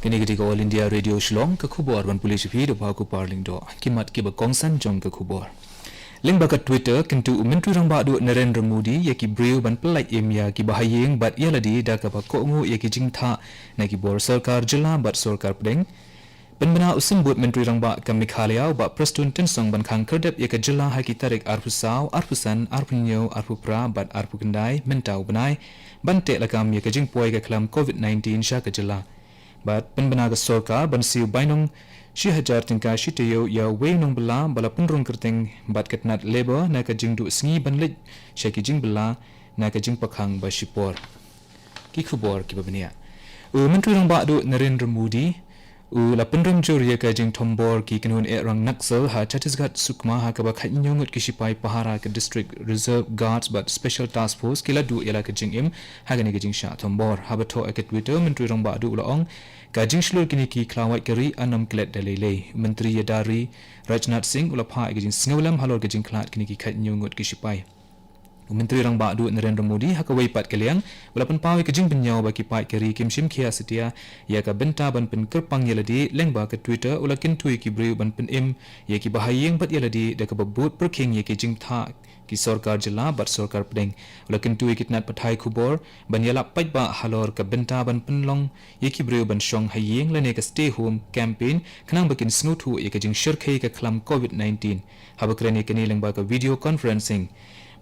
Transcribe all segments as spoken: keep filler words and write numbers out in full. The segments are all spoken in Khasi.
Kane ka dei ka All India Radio Shillong, ka khubor ban pule sha phi da u Bah Kupar Lyngdoh. Ki mat kiba kongsan jong ka khubor. Lyngba ka Twitter, kyntu u Myntri Rangbah Duh Narendra Modi ïa ki briew ban pyllait im ïa kiba ha ïing bad ïa lade da kaba kohnguh ïa ki jingthah na ki bor sorkar jylla bad sorkar pdeng. Pynbna u Symbud Myntri Rangbah ka Meghalaya u Bah Prestone Tynsong ban khang khyrdep ïa ka jylla ha ki tarik arphew saw, arphew san, arphew hynñiew, arphew phra bad arphew khyndai mynta u bnai, ban teh lakam ïa ka jingpoi ka khlam covid nineteen sha ka jylla. Bad pynbna ka sorkar ban siew bainong shi hajar tyngka shi taïew ïa uwei u nongbylla ba la pynrung kyrteng bad ka tnat Labor na ka jingduh sngi ban leit sha ki jingbylla na ka jingpakhang ba shipor. Ki khubor kiba bniah. U Myntri Rangbah Duh Narendra Modi u la pynrem jur ïa ka jingthombor ki kynhun eh rang Naxal ha Chhattisgarh Sukma, ha kaba khathynñiew ngut ki sipai pahara ka District Reserve Guards bad Special Task Force ki la duh ïa la ka jingim ha kane ka jingshah thombor. Haba thoh ha ka Twitter, Myntri Rangbah Duh u la ong, ka jingshlur kine ki khlawait ka ri yn ym klet da lei lei. U Myntri ïada ri Rajnath Singh u la phah ïa ka jingsngewlem halor ka jingkhlad kine ki khathynñiew ngut ki sipai. U Myntri Rangbah Duh Narendra Modi ha kawei pat ka liang u la pynpaw ïa ka jingbynñiaw ba ki paid ka ri kim shim khia satia ïa ka bynta ban pynkyrpang ïa lade, lyngba ka Twitter u la kyntu ïa ki briew ban pynim ïa kiba ha ïing bad ïa lade da kaba bud pyrkhing ïa ki jingthah ki sorkar jylla bad sorkar pdeng. U la kyntu ïa ki tnat pathai khubor ban ïalap paidbah halor ka bynta ban pynlong ïa ki briew ban shong ha ïing lane ka Stay Home Campaign, khnang ba kin sngewthuh ïa ka jingshyrkhei ka khlam covid nineteen. Haba kren ïa kane lyngba ka video conferencing,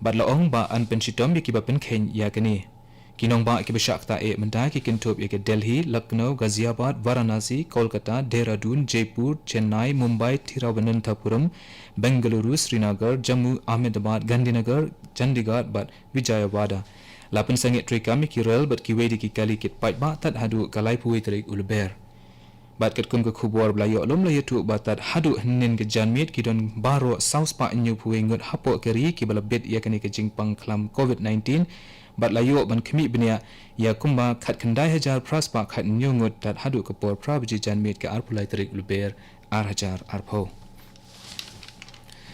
bad la ong ba yn pynshitom ïa kiba pynkheiñ ïa kane. Ki nongbah kiba shah ktah eh mynta ki kynthup ïa ka Delhi, Lucknow, Ghaziabad, Varanasi, Kolkata, Dehradun, Jaipur, Chennai, Mumbai, Thiruvananthapuram, Bengaluru, Srinagar, Jammu, Ahmedabad, Gandhinagar, Chandigarh bad Vijayawada. La pynsangeh treikam ïa ki rel bad kiwei de ki kali kit paidbah tad haduh ka laiphew wei tarik u Lber. Bad katkum ka khubor ba la ïoh lum, la ïathuh ba tad haduh hynnin ka janmiet ki don baroh saw spah hynñiewphew wei ngut hapoh ka ri kiba la bit ïa kane ka jingpang khlam covid nineteen, bad la ïoh ban khmih bniah ïa kumba khatkhyndai hajar phra spah khathynñiew ngut tad haduh ka por phra baje janmiet ka arphew lai tarik u Lber ar hajar arphew.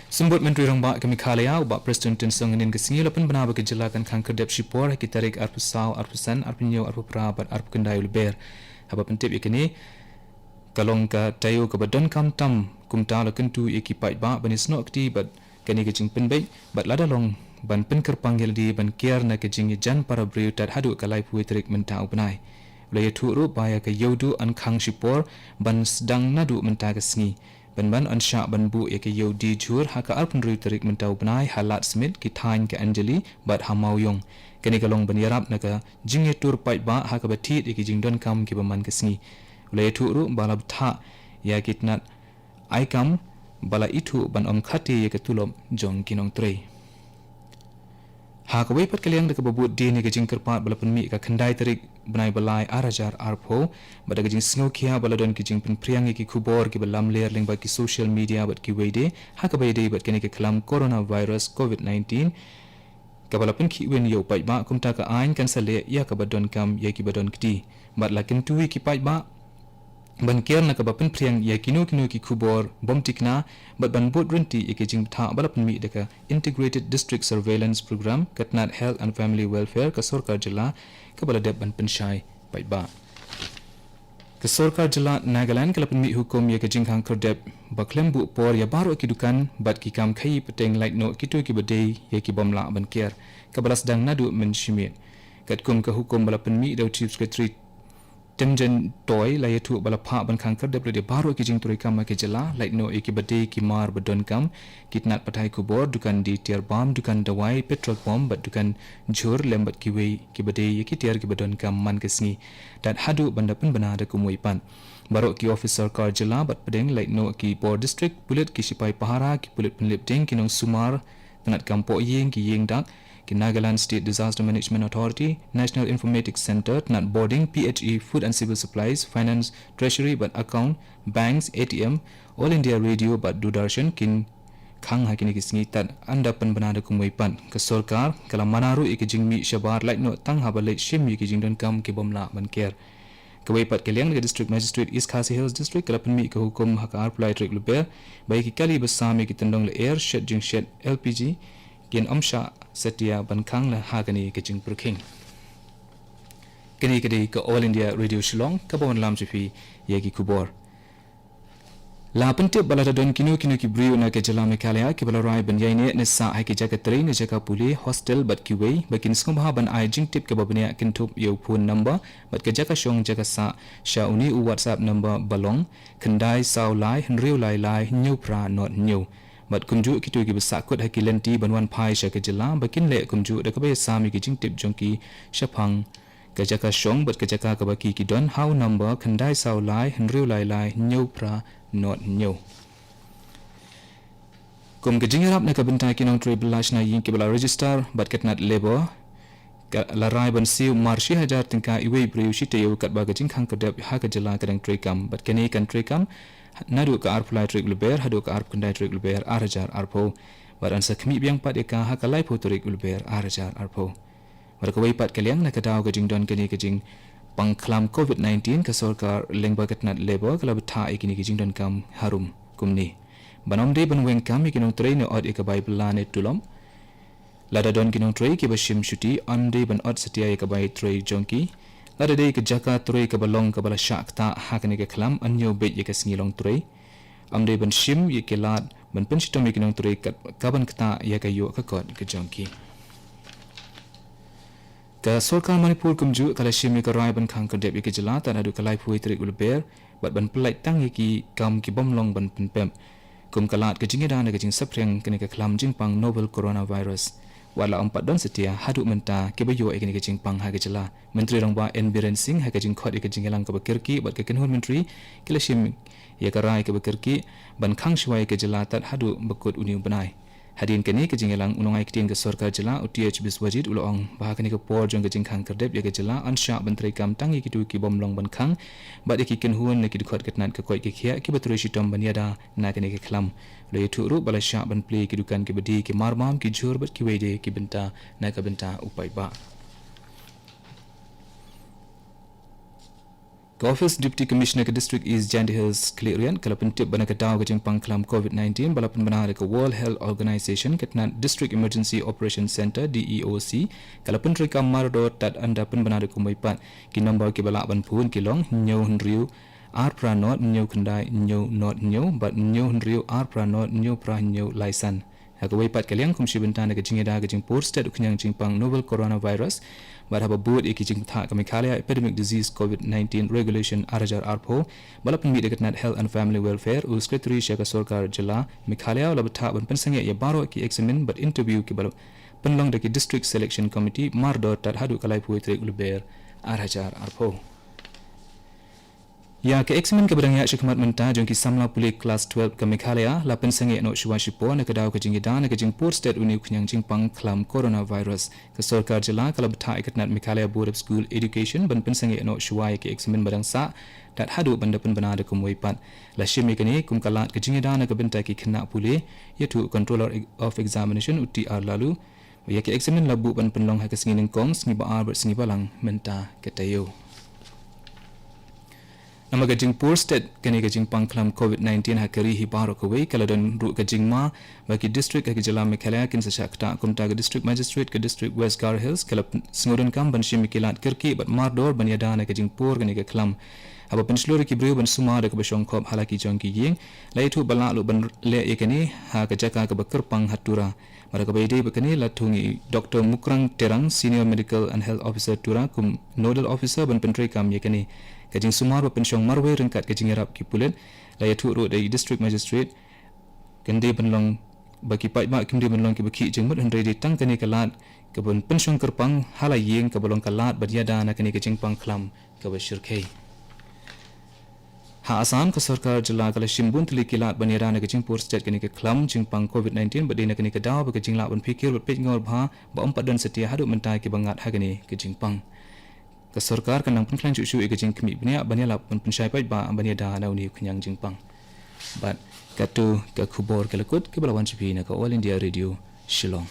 Symbud Myntri Rangbah ka Meghalaya u Bah Prestone Tynsong hynnin ka sngi u la pynbna ba ka jylla kan khang khyrdep shipor ha ki tarik arphew saw, arphew san, arphew hynñiew, arphew phra bad arphew khyndai u Lber. Haba pyntip ïa kane ka long ka taïew kaba donkam tam, kumta la kyntu ïa ki paidbah ban ïasnoh kti bad kane ka jingpynbeit bad lada long ban pynkyrpang ïa lade ban kiar na ka jingïajan para briew tad haduh ka laiphew wei tarik mynta u bnai. U la ïathuh ruh ba ïa ka ïewduh yn khang shipor ban sdang naduh mynta ka sngi. Pynban yn shah ban buh ïa ka ïew die jhur ha ka arphew hynriew tarik mynta u bnai ha Ladthmidt, ki thaiñ ka Anjali bad ha Mawïong. Kane ka long ban ïarap na ka jingïatur paidbah ha kaba thied ïa ki jingdonkam kiba man ka sngi. U la ïathuh ruh ba la bthah ïa ki tnat ai kam ba la ithuh ban ym khate ïa ka tulop jong ki nongtrei. Ha kawei pat ka liang, da kaba bud dien ïa ka jingkyrpad ba la pynmih ka khyndai tarik bnai ba lai ar hajar arphew, bad da ka jingsngewkhia ba la don ki jingpynphriang ïa ki khubor kiba lamler lyngba ki social media bad kiwei de, ha kaba ïadei bad kane ka khlam coronavirus covid nineteen, kaba la pynkhih win ïa u paidbah, kumta ka aiñ kan sa leh ïa kaba donkam ïa kiba don kti. Bad la kyntu ïa ki paidbah ban kiar na kaba pynphriang ïa kino kino ki khubor bym thikna, bad ban bud ryntih ïa ki jingbthah ba la pynmih da ka Integrated District Surveillance Program ka tnat Health and Family Welfare ka sorkar jylla, kaba la dep ban pynshai paidbah. Ka sorkar jylla Nagaland ka la pynmih hukum ïa ka jingkhang khyrdep ba khlem buh por ïa baroh ki dukan bad ki kam khaïi pateng, lait noh kito kiba dei ïa ki bym lah ban kiar, kaba la sdang naduh mynshimiet. Katkum ka hukum ba la pynmih da u Chief Secretary Temjen Toy, la ïathuh ba la phah ban khang khyrdep lade baroh ki jingtrei kam ha ka jylla, lait noh ïa kiba dei ki mar ba donkam, ki tnat pathai khubor, dukan die tiar bam, dukan dawai, petrol pump bad dukan jhur, lem bad kiwei kiba dei ïa ki tiar kiba donkam man ka sngi, tad haduh ban da pynbna da kumwei pat. Baroh ki office sorkar jylla bad pdeng, lait noh ki bor district, pulit, ki sipai pahara, ki pulit pynlip ding, ki nongsumar, tnat kam poh ïing, ki ïing dak, ki Nagaland State Disaster Management Authority, National Informatics Centre, tnat bording, P H E, Food and Civil Supplies, Finance, Treasury bad Account, Banks, A T M, All India Radio bad Doordarshan kin khang ha kine ki sngi, tad ynda pynbna da kumwei pat. Ka sorkar ka la mana ruh ïa ka jingmih shabar lait noh tang haba leit shim ïa ki jingdonkam ki bym lah ban kiar. Kawei pat ka liang, da ka District Magistrate East Khasi Hills District ka la pynmih ka hukum ha ka arphew lai tarik Lber ba ïa ki kali ba sam ïa ki tyndong lyer, shet jingshet L P G, kin ym shah satia ban khang la ha kane ka jingpyrkhing. Kane ka dei ka All India Radio Shillong, kaba wanlam sha phi ïa ki khubor. La pyntip ba la da don kino kino ki briew na ka jylla Meghalaya kiba la rai ban ïaineh ne sah ha ki jaka trei ne jaka pule, hostel bad kiwei, ba kin sngewbha ban ai jingtip kaba bniah kynthup ïa u phone number bad ka jaka shong jaka sah sha une u WhatsApp number ba long khyndai saw lai hynriew lai lai hynñiew phra nod hynñiew. Bad kumjuh kito kiba sahkut ha ki lynti ban wan phai sha ka jylla ba kin leh kumjuh da kaba ïasam ïa ki jingtip jong ki shaphang ka jaka shong bad ka jaka kaba ki ki don ha u number khyndai saw lai hynriew lai lai hynñiew phra nod hynñiew. Kum ka jingïarap na ka bynta ki nongtrei bylla shna ïing kiba la register bad ka tnat Labour, ka la rai ban siew mar shi hajar tyngka iwei i briew shi taïew katba ka jingkhang kdep ha ka jylla ka dang treikam bad kane kan treikam naduh ka arphew lai tarik u Lber haduh ka arphew khyndai tarik u Lber ar hajar arphew. Bad yn sa khmih biang pat ïa ka ha ka laiphew tarik u Lber ar hajar arphew. Bad kawei pat ka liang na ka daw ka jingdon kane ka jingpang khlam covid nineteen, ka sorkar lyngba ka tnat Labour ka la bthah ïa kine ki jingdonkam harum kumne: ban ym dei ban weng kam ïa ki nongtrei ne ot ïa ka bai bylla ne tulop. Lada don ki nongtrei kiba shim shuti, ym dei ban ot satia ïa ka bai trei jong ki. Lada dei ka jaka trei kaba long kaba la shah ktah ha kane ka khlam, yn ñiew beit ïa ka sngi long trei. Ym dei ban shim ïa ki lad ban pynshitom ïa ki nongtrei kat ka ban ktah ïa ka ïoh ka kot ka jong ki. Ka sorkar Manipur kumjuh ka la shim ïa ka rai ban khang kdep ïa ka jylla tad haduh ka laiphew tarik u Lber bad ban pyllait tang ïa ki kam ki bym long ban pynpep kum ka lad ka jingïada na ka jingsaphriang kane ka khlam jingpang novel coronavirus. Wat la ym pat don satia haduh mynta kiba ïoh ïa kane ka jingpang ha ka jylla. Myntri Rangbah N Biren Singh ha ka jingkhot ïa ka jingïalang kaba kyrkieh bad ka kynhun myntri ki la shim ïa ka rai kaba kyrkieh ban khang shuwa ïa ka jylla tad haduh ba kut une u bnai. Hadien kane ka jingïalang, u nongai ktien ka sorkar jylla u T H Biswajit u la ong ba ha kane ka por jong ka jingkhang kdep ïa ka jylla yn shah ban treikam tang ïa kito ki bym long ban khang bad ïa ki kynhun na ki dkhot ka tnat ka koit ka khiah kiba trei shitom ban ïada na kane ka khlam. U la ïathuh ruh ba la shah ban plie ïa ki dukan kiba die, ki marbam, ki jhur bad kiwei de ki bynta na ka bynta u paidbah. Ka Office Deputy Commissioner ka District East Jaintia Hills Khliehriat ka la pyntip ba na ka daw ka jingpang khlam covid nineteen ba la pynbna da ka World Health Organization, ka tnat District Emergency Operation Centre, D E O C, ka la pyntreikam mardor tad ynda pynbna da kumwei pat. Ki number kiba lah ban phone ki long hynñiew hynriew ar phra nod hynñiew khyndai hynñiew nod hynñiew bad hynñiew hynriew ar phra nod hynñiew phra hynñiew lai san. Ha kawei pat ka liang, kum shi bynta na ka jingïada ka jingpur stet u khñiang jingpang novel coronavirus bad haba bud ïa ki jingbthah ka Meghalaya Epidemic Disease covid nineteen Regulation ar hajar arphew ba la pynmih da ka tnat Health and Family Welfare, u Secretary sha ka sorkar jylla Meghalaya u la bthah ban pynsangeh ïa baroh ki examine bad interview kiba la pynlong da ki District Selection Committee mardor tad haduh ka laiphew tarik u Lber ar hajar arphew. Ïa ka examine kaba dang ïaid shakhmat mynta jong ki samla pule klas twelve ka Meghalaya la pynsangeh noh shuwa shipor na ka daw ka jingïada na ka jingpur stet une u khñiang jingpang khlam coronavirus. Ka sorkar jylla ka la bthah ïa ka tnat Meghalaya Board of School Education ban pynsangeh noh shuwa ïa ka examine ba dang sah tad haduh ban da pynbna da kumwei pat. La shim ïa kane kum ka lad ka jingïada na ka bynta ki khynnah pule, ïathuh u Controller of Examination u T R Laloo. Ïa ka examine la buh ban pynlong ha ka sngi nyngkong, sngi ba ar bad sngi balang mynta ka taïew. Namar ka jingpur stet kane ka jingpang khlam covid nineteen ha ka ri hi baroh kawei, ka la don ruh ka jingma ba ki district ha ka jylla Meghalaya kin sa shah ktah. Kumta ka District Magistrate ka District West Garo Hills ka la sngewdonkam ban shim ïa ki lad kyrkieh bad mardor ban ïada na ka jingpur kane ka khlam. Haba pynshlur ïa ki briew ban sumar da kaba shongkhop ha la ki jong ki ïing, la ïathuh ba lah ruh ban leh ïa kane ha ka jaka kaba kyrpang ha Tura. Bad ha kaba ïadei bad kane, la thung ïa i Doctor Mukrang Terang, Senior Medical and Health Officer Tura, kum Nodal Officer ban pyntreikam ïa kane ka jingsumar ba pynshong marwei ryngkat ka jingïarap ki pulit. La ïathuh ruh da i District Magistrate, kan dei ban long ba ki paidbah kim dei ban long kiba khih jingmut, hynrei dei tang kane ka lad kaban pynshong kyrpang ha la ïing kaba long ka lad ban ïada na kane ka jingpang khlam kaba shyrkhei. Ha Assam, ka sorkar jylla ka la shim bun tylli ki lad ban ïada na ka jingpur stet kane ka khlam jingpang covid nineteen, bad dei na kane ka daw ba ka jinglah ban phikir bad peitngor bha ba ym pat don satia haduh mynta kiba ngat ha kane ka jingpang. Ka sorkar kan nang pynkhlaiñ shuh shuh ïa ka jingkhmih bniah ban ïalap ban pynshai paidbah ban ïada na une u khñiang jingpang. Bad kato ka khubor ka la kut kaba la wan sha phi na ka All India Radio Shillong.